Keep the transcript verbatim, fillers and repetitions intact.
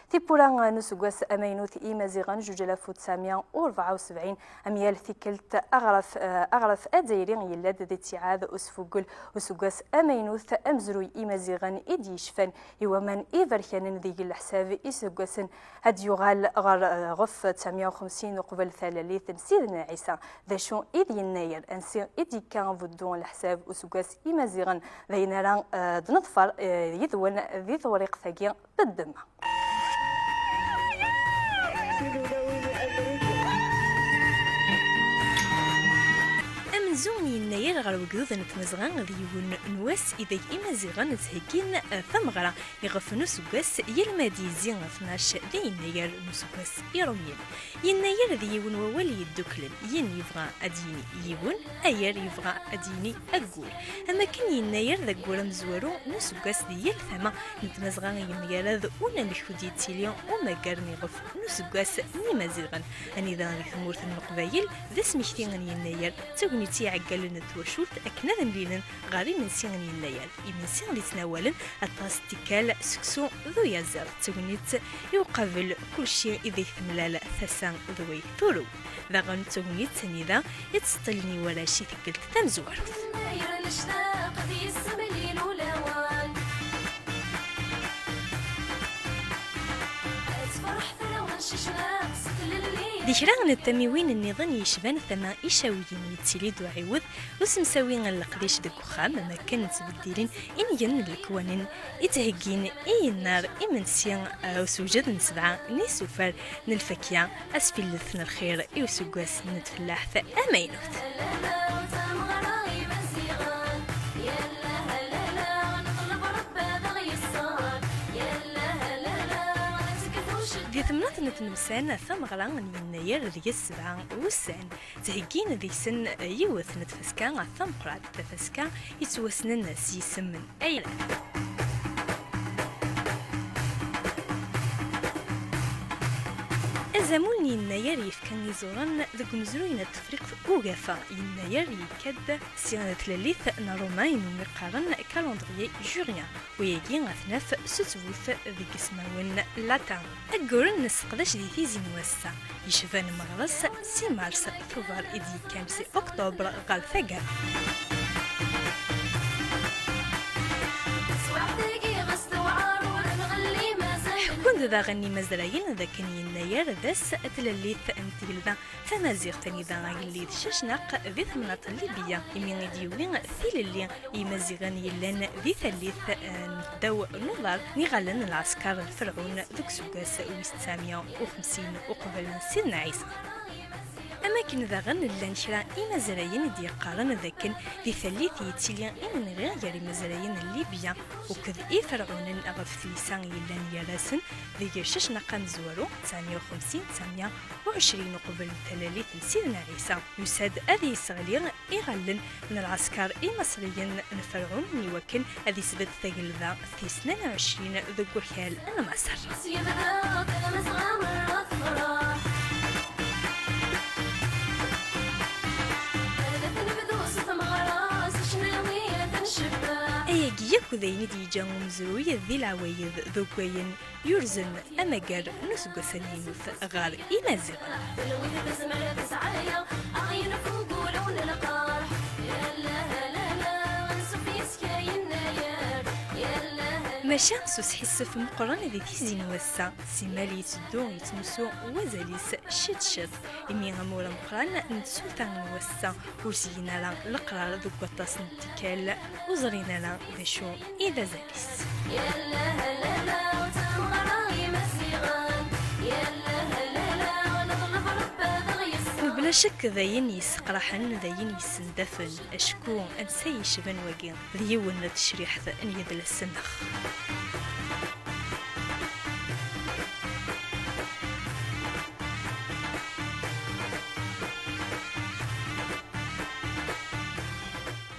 Tiwwura n useggas amaynut i Imaziɣen zuǧ alaf u tesɛemya u rebɛa u sebɛin, am yal tikkelt, aɣref, eh, aɣref azzayri yella-d di ttiɛad usfuggel useggas amaynut, amezruy Imaziɣen i d-yecfan i waman iberkanen deg leḥsab iseggasen, ad d-yuɣal ɣer, eh, ɣef tesɛemya u xemsin uqbel talalit n Sidna Ɛisa. D acu i d Yennayer? Ansi i d-yekka buddu n leḥsab useggas Imaziɣen? D ayen ara, eh, d-neḍfer, eh, yid-wen di tewriqt-agi. Teddem. Amenzu n Yennayer ɣer wegdud n Tmezɣa d yiwen n wass ideg Imaziɣen ttheggin tameɣra iɣef n useggas yal ma d-yezzi tnac di Yennayer n useggas Irumyen. Yennayer d yiwen wawal yedduklen, yin yebɣa ad d-yini yiwen, ayer yebɣa ad d-yini aggur. Am akken Yennayer d aggur amezwaru n useggas di yal tama n Tmazɣa yemgarad unamek ur d-yettili umagar n iɣef n useggas n Imaziɣen, anida di tmurt n Leqbayel d asmekti n Yennayer d tagnit i iɛeggalen n twacult akken ad mlilen ɣer imensi n Yennayer. Imensi d-yettnawalen aṭas n tikkal, seksu d uyaziḍ, d tagnit i uqabel kulci ideg temlal tasa d way turew. Daɣen d tagnit anida i ttseṭṭilen i warrac i tikkelt tamezwarut. Di kra n tamiwin nniḍen yecban tama icawiyen yettili-d uɛiwed usemsawi n leqdic deg uxxam, am akken ttbeddilen ingen n lekwanen i ttheggin i yennar imensi, uh, usewjed n sebɛa n yisufar n lfakya, asfillet n lxir i useggas n tfellaḥt amaynut. Di temnaḍt n tnemsa, tameɣra n Yennayer deg-s sebɛa wussan. Ttheggin deg-sen yiwet n tfaska tameqqrant, tafaska yettwassnen s yisem n Aylan. Azamul n Yennayer yefka iẓuran deg umezruy n Tefriqt Ugafa. Yennayer yekka-d si tlalit n Ṛumayen umi qqaren calendrier jurien. Wayagi ad t-naf s ttbut deg ismawen latin. Agguren nesseqdac di tizi n wass-a, yecban meɣres si mars, tuber i d-yekkan si oktober ɣer taggara. Ḥekkun-d daɣen imazrayen d akken Yennayer d ass n tlalit n tgelda tamaziɣt, anida agellid Cacnaq di temnaḍt n Libya, imi i d-yewwi tilelli i Yimaziɣen yellan di tallit, eh, n ddaw n uḍar n iɣallen n lɛesker n Ferɛun deg useggas wis tesɛemya u xemsin uqbel n Sidna Ɛisa. Am akken daɣen llan kra imazrayen i d-yeqqaren d akken di tallit yettili imenɣi gar imazrayen n Libya akked iferɛunen ɣef tlisa yellan gar-asen, deg Cacnaq amezwaru, tesɛemya u xemsin, tesɛemya u ɛecrin uqbel talalit n Sidna Ɛisa, yusa-d ad yesseɣli iɣallen n lɛesker imaṣriyen n Ferɛun, iwakken ad isbedd tagelda tis tnin u ɛecrin deg wakal n Maṣer. Ayagi yakk d ayen i d-yeǧǧa umezruy di leɛwayed d uggayen yurzen amagar n useggas amaynut ɣer Imaziɣen. Maca s usḥissef meqqren di tizi n wass-a, simmal yetteddu yettnusu wazal-is ciṭ ciṭ, imi amur ameqqran n tsulta n wass-a ur sgin ara leqrar deg waṭas n tikkal, ur ẓrin ara d acu i d azal-is. Mebla ccek d ayen yesseqraḥen, d ayen yessendafen, acku ansa yecban wagi d yiwen n tecriḥt n yidles-nneɣ.